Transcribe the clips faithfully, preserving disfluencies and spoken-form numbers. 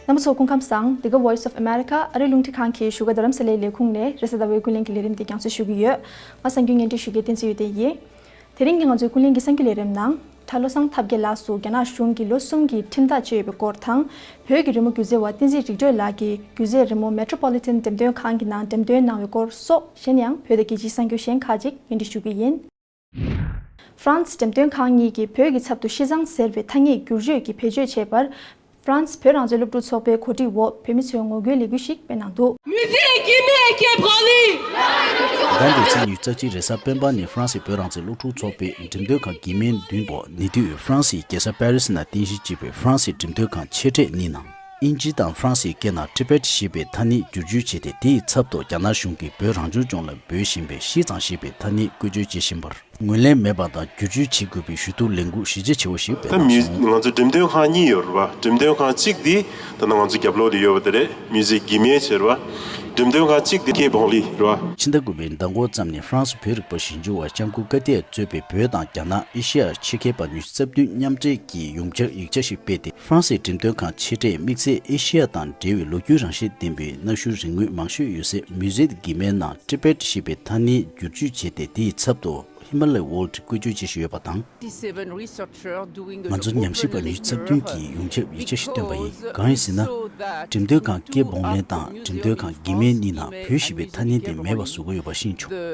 རྣམ་པ་ཚོ་སྐུ་ཁམས་བཟང་། འདི་ག་Voice of America ཨ་རིའི་རླུང་འཕྲིན་ཁང་གི་བཞུགས་སྒར་རྡ་རམ་ས་ལའི་ལས་ཁུངས་ནས་རེས་གཟའ་ཟླ་བའི་ཀུན་གླེང་གི་ལས་རིམ་འདི་རྒྱང་སྲིང་ཞུ་གི་ཡོད། ང་གསར་འགོད་བརྙན་འཕྲིན་ཞུ་མཁན་བསྟན་འཛིན་ཡོད་ལྡན་ཡིན། དེ་རིང་གི་ང་ཚོའི་ཀུན་གླེང་གི་གསར་འགྱུར་ལས་རིམ་ནང་། གྲྭ་བློ་བཟང་ཐབས་མཁས་ལགས་སུ་རྒྱ་ནག་གཞུང་གིས་ལོ་གསུམ་གྱི་ཁྲིམས་ཐག་བཅད་ཡོད་པའི་སྐོར་དང་། བོད་ཀྱི་རི་མོ་སྒྱུ་རྩལ་བ་བསྟན་འཛིན་རིག་གྲོལ་ལགས་ཀྱིས་སྒྱུ་རྩལ་རི་མོ་Metropolitan འགྲེམས་སྟོན་ཁང་གི་ནང་འགྲེམས་སྟོན་གནང་བའི་སྐོར་སོགས་གཞན་ཡང་བོད་དང་རྒྱལ་སྤྱིའི་གསར་འགྱུར་གཞན་ཁག་ཅིག་སྙན་སྒྲོན་ཞུ་གི་ཡིན། ཧྥ་རན་སི་འགྲེམས་སྟོན་ཁང་གཉིས་ཀྱིས་བོད་ཀྱི་ཚབ་ཏུ་ཤིས་ཙང་ཟེར་བའི་ཐ་སྙད་བསྒྱུར་བཅོས་ཀྱི་བེད་སྤྱོད་བྱས་པར། ཧྥ་རན་སི་བོད་རང་བཙན་སློབ་ཕྲུག་ཚོགས་པའི་གོ་སྒྲིག་འོག་བོད་མི་ཚོས་ངོ་རྒོལ་ལས་འགུལ་ཞིག་སྤེལ་གནང་འདུག། Musée Guimet qui est branlée. ཟླ་འདིའི་ཚེས་ཉི་ཤུ་རྩ་གཅིག་རེས་གཟའ་སྤེན་པ་ཉིན་ཧྥ་རན་སིའི་བོད་རང་བཙན་སློབ་ཕྲུག་ཚོགས་པའི་འགྲེམས་སྟོན་ཁང་གི་མེ་མདུན་དུ། ཉེ་དུས་ཧྥ་རན་སིའི་རྒྱལ་ས་པེ་རི་སི་ནང་རྟེན་གཞི་བྱས་པའི་ཧྥ་རན་སིའི་འགྲེམས་སྟོན་ཁང་ཆེ་གྲས་གཉིས་ནང་། དབྱིན་ཇི་དང་ཧྥ་རན་སིའི་སྐད་ནང་Tibet ཞེས་པའི་ཐ་སྙད་བསྒྱུར་བཅོས་བྱས་ཏེ། དེའི་ཚབ་ཏུ་རྒྱ་ནག་གཞུང་གིས་བོད་རང་སྐྱོང་ལྗོངས་ལ་འབོད་བཞིན་པའི་ཤིས་ཙང་ཞེས་པའི་ཐ་སྙད་བཀོལ་སྤྱོད་བྱེད་བཞིན་པར། ངོས་ལེན་མེད་པ་དང་བསྒྱུར་བཅོས་བྱེད་དགོས་པའི་ཞུ་གཏུག་ལས་འགུལ་གཞི་རྒྱ་ཆེ་བོ་ཞིག་སྤེལ་ད་གནང་མིའུ་སོང་། ང་ཚོ་འགྲེམས་སྟོན་ཁང་གཉིས་ཡོད་རེད་པ། འགྲེམས་སྟོན་ཁང་གཅིག་དེ་ད་ལྟ་ང་ཚོ་རྒྱབ་ལོགས་ལ་ཡོད་པ་དེ་རེད། Musée Guimet བྱས་རེད་པ། འགྲེམས་སྟོན་ཁང་གཅིག་དེ་ཀེ་བོང་ལི་རེད་པ། ཕྱི་ཟླ་དགུ་པའི་ཟླ་འགོ་ཙམ་ནས་ཧྥ་རན་སི་བོད་རིག་པ་ཞིབ་འཇུག་པ་ལྕམ་སྐུ་ཀ་ཏི་ཡ་གཙོས་པའི་བོད་དང་རྒྱ་ནག་ཨེ་ཤི་ཡ་ཆེད་མཁས་པ་ཉི་ཤུ་རྩ་བདུན་མཉམ་འབྲེལ་གྱིས་ཡོངས་ཁྱབ་ཡིག་ཆ་ཞིག་སྤེལ་ཏེ། ཧྥ་རན་སིའི་འགྲེམས་སྟོན་ཁང་ཆེ་གྲས་དམིགས་བསལ་ཨེ་ཤི་ཡ་དང་འབྲེལ་བའི་ལོ་རྒྱུས་རང་བཞིན་ལྡན་པའི་གནའ་ཤུལ་རིན་དངོས་མང་ཤོས་ཡོད་སའི་Musée Guimet ནང་Tibet ཞེས་པའི་ཐ་སྙད་བསྒྱུར་བཅོས་བྱས་ཏེ། དེའི་ཚབ་ཏུ་Himalaya World བཀོལ་སྤྱོད་བྱེད་བཞིན་ཡོད་པ་དང་། ང་ཚོ་ཉམས་ཞིབ་པ་ཉི་ཤུ་རྩ་བདུན་གྱིས་ཡོངས་ཁྱབ་ཡིག་ཆ་ཞིག་བཏོན་པ་ཡིན། གང་ཡིན་ཟེར་ན། འགྲེམས་སྟོན་ཁང་ཀེ་བོང་ལེན་དང་འགྲེམས་སྟོན་ཁང་གི་མེ་གཉིས་ནང་བོད་ཞེས་པའི་ཐ་སྙད་དེ་མེད་པ་བཟོ་དགོས་ཡོད་པ་ཤེས་བྱུང་།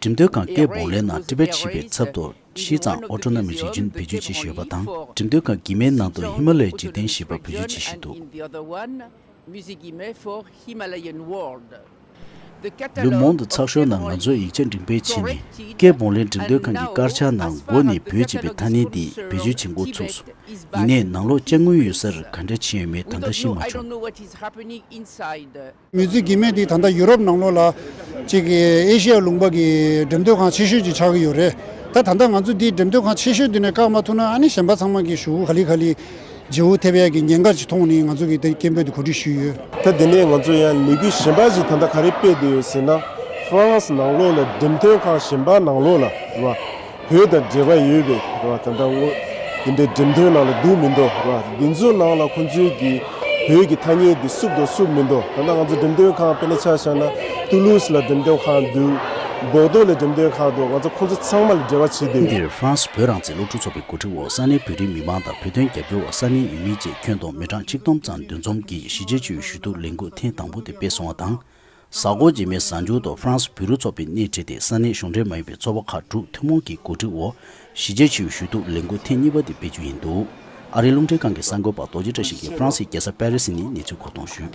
འགྲེམས་སྟོན་ཁང་ཀེ་བོང་ལེན་ནང་Tibet ཞེས་པའི་ཚབ་ཏུ་ཤིས་ཙང་Autonomous Region བེད་སྤྱོད་བྱེད་བཞིན་ཡོད་པ་དང་། འགྲེམས་སྟོན་ཁང་གི་མེ་ནང་དུ་ཧི་མ་ལ་ཡའི་འཇིག་རྟེན་ཞེས་པ་བེད་སྤྱོད་བྱེད་བཞིན་འདུག། Musée Guimet for Himalayan World. ལུ་མོན་དུ་ཚགས་ཤོག་ནང་ང་ཚོས་ཡིག་ཆ་འགྲེམས་སྤེལ་བྱས་ནས། ཀེ་བོང་ལེན་འགྲེམས་སྟོན་ཁང་གི་དཀར་ཆག་ནང་མགོ་ནས་བོད་ཅེས་པའི་ཐ་སྙད་འདི་བེད་སྤྱོད་བྱེད་འགོ་ཚུགས་སོང་། ཡིན་ནའི་ནང་ལོགས་ཅ་དངོས་ཡོད་སར་ག་འདྲ་ཕྱིན་ཡོད་མེད་ད་ལྟ་ཤེས་མ་བྱུང་། Musée Guimet འདི་ད་ལྟ་ཡུ་རོབ་ནང་ལོགས་ལ་གཅིག་གི་ཨེ་ཤི་ཡ་ལུང་པ་གི་འགྲེམས་སྟོན་ཁང་ཆེ་ཤོས་ཅིག་ཆགས་ཀྱི་ཡོད་རེད། ད་ད་ལྟ་ང་ཚོ་འདི་འགྲེམས་སྟོན་ཁང་ཆེ་ཤོས་འདི་ནས་བཀག་མ་ཐུབ་ན། ཨ་ནི་གཞན་པ་ཚང་མ་གི་ཞུ་ག་ལི་ག་ལི། བརྗེ་བོ་ཐེབས་ཡག་གི་ཉེན་ཁ་ཅིག་མཐོང་ནས་ང་ཚོ་གིས་དེ་སྐད་འབོད་དེ་གོ་སྒྲིག་ཞུས་ཡོད། ད་དེ་ནས་ང་ཚོ་ཡང་ལས་འགུལ་གཞན་པ་ཞིག་ད་ལྟ་ག་རེ་སྤེལ་བསྡད་ཡོད་ཟེར་ན། ཧྥ་རན་སི་ནང་ལོགས་ལ་འགྲེམས་སྟོན་ཁང་གཞན་པ་ནང་ལོགས་ལ་རེད་བ། བོད་དང་འབྲེལ་བ་ཡོད་པའི་རེད་བ། ད་ལྟ་དངོས་དེ་འདྲའི་འགྲེམས་སྟོན་ནང་ལ་འདུག་མི་འདུག་རེད་བ། འདི་ཚོའི་ནང་ལ་ཁོང་ཚོའི་གི་བོད་ཀྱི་ཐ་སྙད་འདི་བསུབ་དང་བསུབ་མི་འདུག། ད་ལྟ་ང་ཚོ་འགྲེམས་སྟོན་ཁང་དཔེར་ན་ཆ་བཞག་ན་ཏུ་ལུ་སི་ལ་འགྲེམས་སྟོན་ཁང་འདུག། བོག་ཏོ་ལ་འགྲེམས་སྟོན་ཁང་འདུག། ང་ཚོ་ཁོང་ཚོ་ཚང་མ་ལ་འབྲེལ་བ་བྱེད་བསྡད་ཡོད། འདིར་ཧྥ་རན་སི་བོད་རང་བཙན་སློབ་ཕྲུག་ཚོགས་པའི་གོ་སྒྲིག་འོག་ས་གནས་བོད་རིགས་མི་མང་དང་བོད་དོན་རྒྱབ་སྐྱོར་བ་ས་གནས་ཡུལ་མི་བཅས་ཁྱོན་བསྡོམས་མི་གྲངས་ཆིག་སྟོང་ཙམ་འདུ་འཛོམས་ཀྱིས་གཞིས་བྱེས་ཆོས་ཞུ་གཏུག་ལས་འགུལ་ཐེངས་དང་པོ་དེ་སྤེལ་སོང་བ་དང་། གཟའ་འཁོར་རྗེས་མའི་གཟའ་མཇུག་ཏུ་ཧྥ་རན་སི་བོད་རིགས་ཚོགས་པས་སྣེ་ཁྲིད་དེ་ས་གནས་གཞུང་འབྲེལ་མ་ཡིན་པའི་ཚོགས་པ་ཁག་དྲུག་ཐུན་མོང་གི་གོ་སྒྲིག་འོག་གཞིས་བྱེས་ཆོས་ཞུ་གཏུག་ལས་འགུལ་ཐེངས་གཉིས་པ་དེ་སྤེལ་རྒྱུ་ཡིན་འདུག། ཨ་རིའི་རླུང་འཕྲིན་ཁང་གི་གསར་འགོད་པ་རྡོ་རྗེ་བཀྲ་ཤིས་ཀྱིས་ཧྥ་རན་སིའི་རྒྱལ་ས་པེ་རི་སི་ནས་གནས་ཚུལ་མཁོ་གཏོང་ཞུས།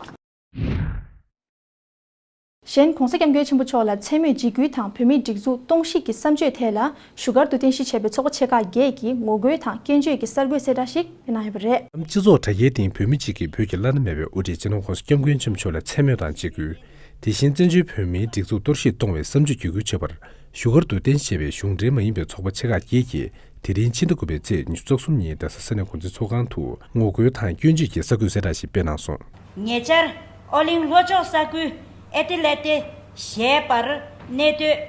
གཞན་༸གོང་ས་༸སྐྱབས་མགོན་ཆེན་པོ་མཆོག་ལ་མཚན་སྨད་འཇིགས་སྐུལ་དང་བོད་མིའི་སྒྲིག་འཛུགས་གཏོར་བཤིག་གི་བསམ་སྤྱོད་ཐད་ལ་བཞུགས་སྒར་དུ་རྟེན་གཞི་བྱས་པའི་ཚོགས་པ་ཆེ་ཁག་བརྒྱད་ཀྱིས་ངོ་རྒོལ་དང་སྐྱོན་བརྗོད་ཀྱི་གསར་འགོད་གསལ་བསྒྲགས་ཤིག་སྤེལ་གནང་ཡོད་པ་རེད། སྤྱི་ཚོགས་དྲ་རྒྱའི་སྟེང་བོད་མི་གཅིག་གིས་བོད་ཀྱི་བླ་ན་མེད་པའི་དབུ་ཁྲིད་སྤྱི་ནོར་༸གོང་ས་༸སྐྱབས་མགོན་ཆེན་པོ་མཆོག་ལ་མཚན་སྨོད་དང་འཇིགས་སྐུལ། དེ་བཞིན་བཙན་བྱོལ་བོད་མིའི་སྒྲིག་འཛུགས་གཏོར་བཤིག་གཏོང་བའི་བསམ་སྤྱོད་བརྒྱུད་སྐུལ་བྱེད་པར། བཞུགས་སྒར་དུ་རྟེན་གཞི་བྱས་པའི་གཞུང་འབྲེལ་མ་ཡིན་པའི་ཚོགས་པ་ཆེ་ཁག་བརྒྱད་ཀྱིས་དེ་རིང་ཕྱི་ཟླ་དགུ་པའི་ཚེས་ཉི་ཤུ་རྩ་གསུམ་ཉིན་རྡ་ས་ས་གནས་གོ་འཛིན་ཚོགས་ཁང་དུ་ངོ་རྒོལ་དང་སྐྱོན་བརྗོད་ཀྱི་གསར་འགོད་གསལ་བསྒྲགས་ཤིག་སྤེལ་གནང་སོང་། ཉེ་ཆར་ཨོ་གླིང་ལྷོ་ཕྱོགས་ས་ཁུལ་ཨེ་ཏི་ལེ་ཏེ་ཞེས་པར་གནས་སྡོད།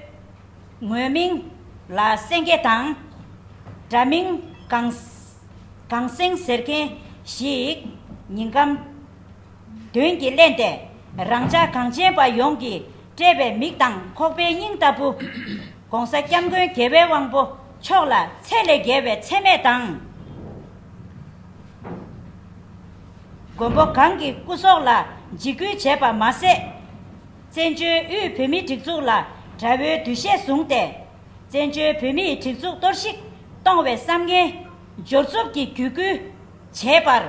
ངོས་མིང་ལ་སེང་གེ་དང་། འདྲ་མིན་གངས་གངས་སེང་ཟེར་མཁན་ཞིག་ཉིན་གང་གདོན་གྱིས་བརླན་ཏེ་རང་ཅག་གངས་ཅན་པ་ཡོངས་ཀྱིས་བཀྲེས་པའི་མིག་དང་ཁོག་པའི་སྙིང་ལྟ་བུ། ༸གོང་ས་༸སྐྱབས་མགོན་རྒྱལ་བའི་དབང་པོ་མཆོག་ལ་ཚད་ལས་བརྒལ་བའི་མཚན་སྨད་དང་། མགོན་པོ་གང་གི་སྐུ་སྲོག་ལ་འཇིགས་སྐུལ་བྱས་པ་མ་ཟད། བཙན་བྱོལ་དབུས་བོད་མིའི་སྒྲིག་འཛུགས་ལ་དགྲ་བོའི་འདུ་ཤེས་བཟུང་སྟེ། བཙན་བྱོལ་བོད་མིའི་སྒྲིག་འཛུགས་གཏོར་བཤིག་གཏོང་བའི་བསམ་ངན་སྦྱོར་རྩུབ་ཀྱི་བརྒྱུད་སྐུལ་བྱས་པར།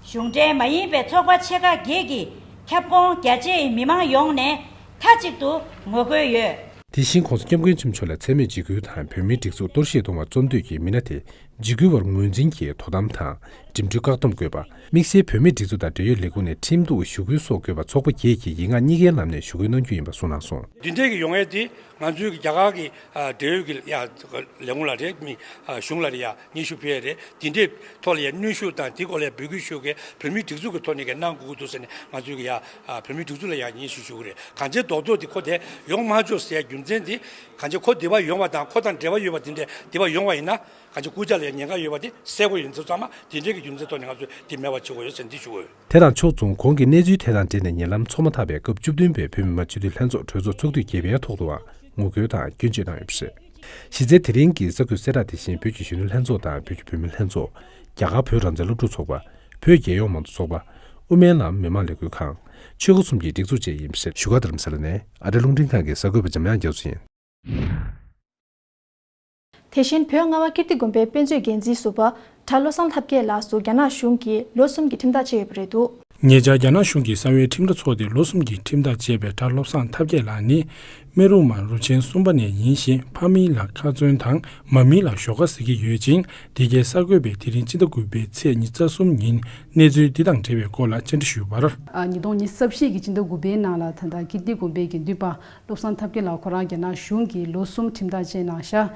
གཞུང་འབྲེལ་མ་ཡིན་པའི་ཚོགས་པ་ཆེ་ཁག་བརྒྱད་ཀྱི་ཁྱབ་ཁོངས་རྒྱ་ཆེའི་མི་མང་ཡོངས་ནས་མཐའ་གཅིག་ཏུ་ངོ་རྒོལ་ཡོད། དེ་བཞིན་༸གོང་ས་༸སྐྱབས་མགོན་ཆེན་པོ་མཆོག་ལ་མཚན་སྨད་འཇིགས་སྐུལ་དང་བོད་མིའི་སྒྲིག་འཛུགས་གཏོར་བཤིག་གཏོང་བར་རྩོམ་འདོད་ཀྱི་མི་སྣ་དེ། འཇིགས་སྐུལ་བར་ངོས་འཛིན་གྱིས་དོ་དམ་དང་འགྲིམ་འགྲུལ་བཀག་སྡོམ་དགོས་པ། དམིགས་བསལ་བོད་མིའི་སྒྲིག་འཛུགས་དང་འབྲེལ་ཡོད་ལས་ཁུངས་ནས་ཁྲིམས་གཏུག་ཞུ་སྐུལ་སོགས་དགོས་པ་ཚོགས་པ་བརྒྱད་ཀྱིས་ཡིག་ངག་གཉིས་ཀའི་ལམ་ནས་ཞུ་སྐུལ་གནང་རྒྱུ་ཡིན་པ་གསུངས་གནང་སོང་། འདི་འདྲའི་གི་ཡོང་ཡས་དེ་ང་ཚོའི་གི་རྒྱ་གར་གི་འབྲེལ་ཡོད་ཀྱི་ཡ་ལས་ཁུངས་ལ་རེད། མི་གཞུང་ལ་རེད། ཡ་སྙན་ཞུ་ཕུལ་ཡས་རེད། དེ་འདྲའི་ཐོག་ལ་ཡ་གནོན་ཤུགས་དང་དེ་སྐོར་ལ་ཡ་འབོད་སྐུལ་ཞུ་མཁན་བོད་མིའི་སྒྲིག་འཛུགས་ཀྱི་ཐོག་ནས་གི་གནང་དགོས་ཀྱི་འདུག་ཟེར་ནས་ང་ཚོའི་གི་ཡ་བོད་མིའི་སྒྲིག་འཛུགས་ལ་ཡ་སྙན་ཞུ་ཞུ་གི་རེད། གང་ཅི་རྡོག་རྡོག་དེ་ཁོ་དེ་ཡོང་མ་ཆོག་ཟེར་ཡ་རྒྱུ་མཚན་དེ་གང་ཅི་ཁོ་འདི་པར་ཡོང་བ་དང་ཁོ་དང་འབྲེལ་བ་ཡོད་པ་དེ་འདྲ་འདི་པར་ཡོང་བ་ཡིན་ན། གང་ཅི་སྐུ་ཕྱྭ་ལ་ ཉེན་ཁ་ཡོད་པ་དེ་སེལ་དགོས་ཡིན་ཚུལ་ཚང་མ་དེ་འདྲའི་གི་རྒྱུ་མཚན་ཐོག་ནས་ང་ཚོས་དེ་མེད་པ་བྱེད་དགོས་ཡོད་ཟེར་འདི་ཞུ་དགོས་ཡོད། དེ་དང་ཕྱོགས་མཚུངས། གོང་གི་གནས་ཚུལ་དེ་དང་འབྲེལ་ནས་ཉེ་ལམ་མཚོ་མོ་ཐར་པའི་སྐབས་བཅུ་བདུན་པའི་བོད་མི་མང་སྤྱི་འཐུས་ལྷན་ཚོགས་གྲོས་ཚོགས་ཚོགས་དུས་བརྒྱད་པའི་ཐོག་ཏུའང་ངོ་རྒོལ་དང་སྐྱོན་བརྗོད་གནང་ཡོད་པ་རེད། གཞི་རྩའི་དེ་རིང་གི་གསར་འགོད་གསལ་བསྒྲགས་དེ་བཞིན་བོད་ཀྱི་གཞོན་ནུ་ལྷན་ཚོགས་དང་བོད་ཀྱི་བུད་མེད་ལྷན་ཚོགས། རྒྱ་གར་བོད་རང་བཙན་སློབ་ཕྲུག་ཚོགས་པ། བོད་རྒྱལ་ཡོངས་མང་གཙོ་ཚོགས་པ། དབུ་མའི་ལམ་མི་མང་ལས་འགུལ་ཁང་། ཆོལ་ཁ་གསུམ་གྱི་སྒྲིག་འཛུགས་བཅས་ཡིན་པ་རེད། བཞུགས་སྒར་རྡ་རམ་ས་ལ་ནས་ཨ་རི་རླུང་འཕྲིན་ཁང་གི་གསར་འགོད་པ་འཇམ་དབྱངས་རྒྱ་མཚོ་ཡིན། དེ་བཞིན་བོད་རྔ་བ་ཀིརྟི་དགོན་པའི་དཔེ་མཛོད་འགན་འཛིན་ཟུར་པ་གྲྭ་བློ་བཟང་ཐབས་མཁས་ལགས་སུ་རྒྱ་ནག་གཞུང་གིས་ལོ་གསུམ་གྱི་ཁྲིམས་ཐག་བཅད་ཡོད་པ་རེད་འདུག། ཉེ་ཆར་རྒྱ་ནག་གཞུང་གིས་གསང་བའི་ཁྲིམས་ར་ཚོགས་ཏེ་ལོ་གསུམ་གྱི་ཁྲིམས་ཐག་བཅད་པའི་གྲྭ་བློ་བཟང་ཐབས་མཁས་ལགས་ནི། སྨན་རུ་མ་རུ་ཆེན་གསུམ་པ་ནས་ཡིན་ཞིང་། ཕ་མིང་ལ་ཁ་ཚོན་དང་། མ་མིང་ལ་ཞོགས་ཀ་ཟེར་གྱི་ཡོད་ཅིང་། འདི་གའི་གསར་འགོད་པས་དེ་རིང་སྤྱི་ཟླ་དགུ་པའི་ཚེས་ཉི་ཤུ་རྩ་གསུམ་ཉིན་གནས་ཚུལ་འདི་དང་འབྲེལ་བའི་སྐོར་ལ་བཅར་འདྲི་ཞུས་པར། ཉིས་སྟོང་ཉི་ཤུ་རྩ་བཞི་གི་སྤྱི་ཟླ་དགུ་པའི་ནང་ལ་ད་ལྟ་ཀིརྟི་དགོན་པའི་དགེ་འདུན་པ་བློ་བཟང་ཐབས་མཁས་ལགས་ཁོ་རང་རྒྱ་ནག་གཞུང་གིས་ལོ་གསུམ་ཁྲིམས་ཐག་བཅད་གནང་ཤག།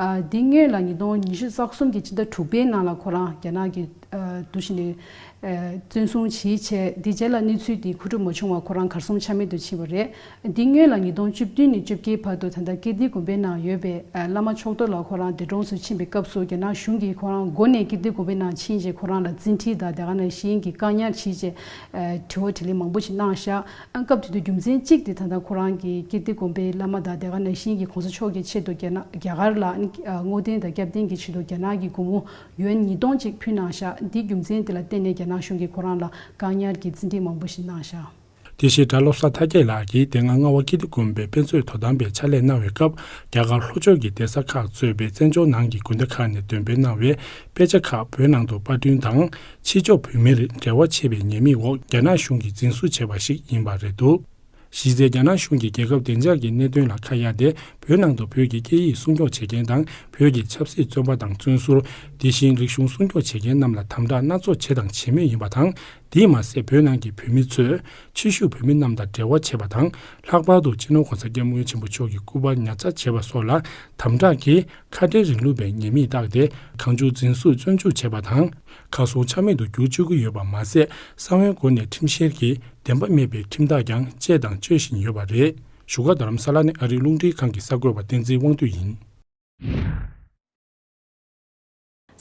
ཨ། འདི་སྔོན་ལ་ཉིས་སྟོང་ཉི་ཤུ་རྩ་གསུམ་གྱི་ཕྱི་ཟླ་དྲུག་པའི་ནང་ལ་ཁོ་རང་རྒྱ་ནག་གི་ཨ་འདུ་ཤེས་ནས་ཨ་བཙན་བཟུང་བྱས་བྱས། འདི་རྗེས་ལ་གནས་ཚུལ་འདི་མཁོ་སྒྲུབ་མ་བྱུང་བར་ཁོ་རང་གར་སོང་ཆ་མེད་དུ་ཕྱིན་པ་རེད། འདི་སྔོན་ལ་ཉིས་སྟོང་བཅུ་བདུན་ནས་བཅོ་བརྒྱད་བར་དུ་ད་ལྟ་ཀིརྟི་དགོན་པའི་ནང་ཡོད་པའི་ཨ་བླ་མ་ཕྱོགས་གཏོགས་ལ་ཁོ་རང་འདས་གྲོངས་སུ་ཕྱིན་པའི་སྐབས་སུ་རྒྱ་ནག་གཞུང་གིས་ཁོ་རང་མགོ་ནས་ཀིརྟི་དགོན་པའི་ནང་ཕྱིན་རྗེས་ཁོ་རང་ལ་བཙན་ཁྲིད་དང་དེ་ག་ནང་བཞིན་གྱི་བཀག་ཉར་བྱས་རྗེས་ཨ་དྲི་བ་དྲིས་ལན་མང་པོ་ཞིག་གནང་ཤག། ཨ་སྐབས་དེ་དུས་རྒྱུ་མཚན་གཅིག་དེ་ད་ལྟ་ཁོ་རང་གིས་ཀིརྟི་དགོན་པའི་བླ་མ་དང་དེ་ག་ནང་བཞིན་གྱི་གོང་ས་མཆོག་གི་ཆེད་དུ་རྒྱ་ནག་རྒྱ་གར་ལ་ཨ་བསྔོ་རྟེན་དང་སྐྱབས་རྟེན་གྱི་ཆེད་དུ་རྒྱ་ནག་གི་སྒོར་མོ་ཡུ་ཨེན་ཉིས་སྟོང་ཅིག་ཕུལ་གནང་ཤག། འདིའི་རྒྱུ་མཚན་དེ་ལ་བརྟེན་ནས་རྒྱ་ནག་གཞུང་གིས་ཁོ་རང་ལ་བཀག་ཉར་གྱི་བཙན་ཁྲིད་མང་པོ་ཞིག་གནང་ཤག། དེ་བཞིན་གྲྭ་བློ་བཟང་ཐབས་མཁས་ལགས་ཀྱིས་དེ་སྔ་རྔ་བ་ཀིརྟི་དགོན་པའི་དཔེ་མཛོད་དོ་དམ་པའི་ཕྱག་ལས་གནང་བའི་སྐབས། རྒྱ་གར་ལྷོ་ཕྱོགས་ཀྱི་གདན་ས་ཁག་གཙོས་པའི་བཙན་བྱོལ་ནང་གི་དགོན་སྡེ་ཁག་ནས་འདོན་སྤེལ་གནང་བའི་དཔེ་ཆ་ཁག་བོད་ནང་དུ་པར་སྐྲུན་དང་། ཕྱི་ཕྱོགས་བོད་མིར་འབྲེལ་བ་བྱེད་པའི་ཉེས་དམིགས་འོག་རྒྱ་ནག་གཞུང་གིས་འཛིན་བཟུང་བྱས་པ་ཞིག་ཡིན་པ་རེད་འདུག། གཞི་རྩའི་རྒྱ་ནག་གཞུང་གིས་རྒྱལ་ཁབ་བདེ་འཇགས་ཀྱི་གནད་དོན་ལ་ཁ་གཡར་ཏེ། བོད་ནང་དུ་བོད་ཀྱི་སྐད་ཡིག་སྲུང་སྐྱོང་བྱེད་མཁན་དང་། བོད་ཀྱི་ཆབ་སྲིད་བཙོན་པ་དང་བཙོན་ཟུར། དེ་བཞིན་རིག་གཞུང་སྲུང་སྐྱོང་བྱེད་མཁན་རྣམས་ལ་དམ་དྲག་སྣ་ཚོགས་བྱས་དང་བྱེད་མུས་ཡིན་པ་དང་། དེས་མ་ཟད། བོད་ནང་གི་བོད་མི་ཚོས་ཕྱི་བཞུགས་བོད་མི་རྣམས་དང་འབྲེལ་བ་བྱེད་པ་དང་། ལྷག་པར་དུ་སྤྱི་ནོར་༸གོང་ས་༸སྐྱབས་མགོན་ཆེན་པོ་མཆོག་གི་སྐུ་པར་ཉར་ཚགས་བྱེད་པ་སོགས་ལ་དམ་དྲག་གིས་ཁ་བྲལ་རིང་ལུགས་པའི་ཉེས་དམིགས་བཏགས་ཏེ། གང་བྱུང་འཛིན་བཟུང་བཙོན་འཇུག་བྱས་པ་དང་། གར་སོང་ཆ་མེད་དུ་གྱུར་བཅུག་གི་ཡོད་པ་མ་ཟད། གསང་བའི་སྒོ་ནས་ཁྲིམས་བཤེར་གྱིས་བདེན་པ་མེད་པའི་ཁྲིམས་ཐག་ཀྱང་བཅད་དང་གཅོད་བཞིན་ཡོད་པ་རེད། བཞུགས་སྒར་རྡ་རམ་ས་ལ་ནས་ཨ་རིའི་རླུང་འཕྲིན་ཁང་གི་གསར་འགོད་པ་བསྟན་འཛིན་དབང་འདུས་ཡིན།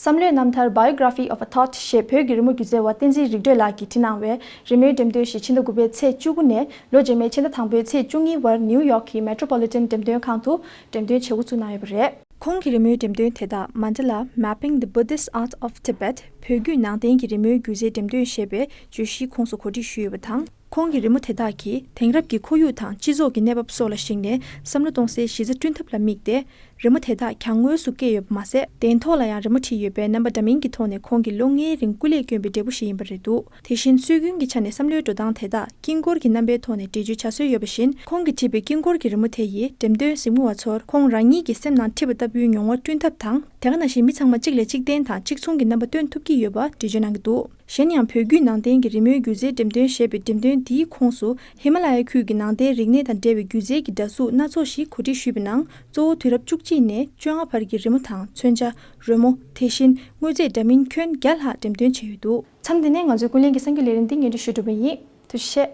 བསམ་བློའི་རྣམ་ཐར་Biography of a Thought ཞེས་བོད་ཀྱི་རི་མོ་སྒྱུ་རྩལ་བ་བསྟན་འཛིན་རིག་གྲོལ་ལགས་ཀྱིས་བྲིས་གནང་བའི་རི་མོའི་འགྲེམས་སྟོན་ཞིག་ཕྱི་ཟླ་དགུ་པའི་ཚེས་བཅུ་དགུ་ནས་ལོ་རྗེས་མའི་ཕྱི་ཟླ་དང་པོའི་ཚེས་བཅུ་གཉིས་བར་ནིའུ་ཡོག་གི་Metropolitan འགྲེམས་སྟོན་ཁང་དུ་འགྲེམས་སྟོན་བྱེད་འགོ་ཚུགས་གནང་ཡོད་པ་རེད། ཁོང་གི་རི་མོའི་འགྲེམས་སྟོན་དེ་དག་Mandala Mapping the Buddhist Art of Tibet བོད་བརྒྱུད་ནང་བསྟན་གྱི་རི་མོའི་སྒྱུ་རྩལ་འགྲེམས་སྟོན་ཞེས་པའི་བརྗོད་གཞིའི་ཁོངས་སུ་གོ་སྒྲིག་ཞུས་ཡོད་པ་དང་། ཁོང་གི་རི་མོ་དེ་དག་གིས་དེང་རབས་ཀྱི་ཁོར་ཡུག་དང་སྤྱི་ཚོགས་ཀྱི་གནས་བབ་སོགས་ལ་གཞིགས་ནས་བསམ་བློ་གཏོང་སའི་གཞི་རྩ་བསྐྲུན་ཐབས་ལ་དམིགས་ཏེ། རི་མོ་དེ་དག་གྱང་ངོས་སུ་བཀལ་ཡོད་པ་མ་ཟད། གདན་ཐོག་ལ་ཡང་རི་མོ་བྲིས་ཡོད་པས་རྣམ་པ་འདྲ་མིན་གྱི་ཐོག་ནས་ཁོང་གིས་ལོ་ལྔའི་རིང་སྐུ་ལས་བསྐྱོན་པའི་འབྲས་བུ་ཞིག་ཡིན་པ་རེད་འདུག། དེ་བཞིན་སྲོལ་རྒྱུན་གྱི་ཆ་ནས་བསམ་བློའི་འགྲོ་སྟངས་དེ་དག་དཀྱིལ་འཁོར་གྱི་རྣམ་པའི་ཐོག་ནས་འགྲེལ་བརྗོད་བྱ་སྲོལ་ཡོད་པ་བཞིན། ཁོང་གིས་བྲིས་པའི་དཀྱིལ་འཁོར་གྱི་རི་མོ་དེ་ཡིས་འགྲེམས་སྟོན་གཟིགས་མོ་བ་ཚོར་ཁོང་རང་ཉིད་ཀྱི་སེམས་ནང་འཁྲི་བ་ལྟ་བུའི་མྱོང་བ་བསྐྲུན་ཐབས་དང་། དེ་ག་ནང་བཞིན་མི་ཚང་མ་གཅིག་ལས་གཅིག་བརྟན་དང་གཅིག་མཚུངས་ཀྱི་རྣམ་པ་སྟོན་ཐུབ་ཀྱི་ཡོད་པ་འགྲེལ་བརྗོད་གནང་གི་འདུག། གཞན་ཡང་བོད་བརྒྱུད་ནང་བསྟན་གྱི་རི་མོའི་སྒྱུ་རྩལ་འགྲེམས་སྟོན་ཞེས་པའི་འགྲེམས་སྟོན་འདིའི་ཁོངས་སུ། ཧི་མ་ལ་ཡའི་ཁུལ་གྱི་ནང་བསྟན་རིག་གནས་དང་འབྲེལ་བའི་སྒྱུ་རྩལ་གྱི་འདྲ་གཟུགས་སྣ་ཚོགས་ཤིག་གོ་སྒྲིག་ཞུས་པའི་ནང་། གཙོ་བོ་དུས་རབས་བཅུ་གཅིག་ནས་བཅོ་ལྔ་བར་གྱི་རི་མོ་དང་མཚོན་ཆ། རོལ་མོ། དེ་བཞིན་དངོས་རྫས་འདྲ་མིན་ཁྱོན་བརྒྱ་ལྷག་འགྲེམས་སྟོན་བྱས་ཡོད་འདུག། མཚམས་འདི་ནས་ང་ཚོའི་ཀུན་གླེང་གི་གསར་འགྱུར་ལས་རིམ་འདི་སྙན་སྒྲོན་ཞུ་གྲུབ་པ་ཡིན། ཐུགས་རྗེ་ཆེ།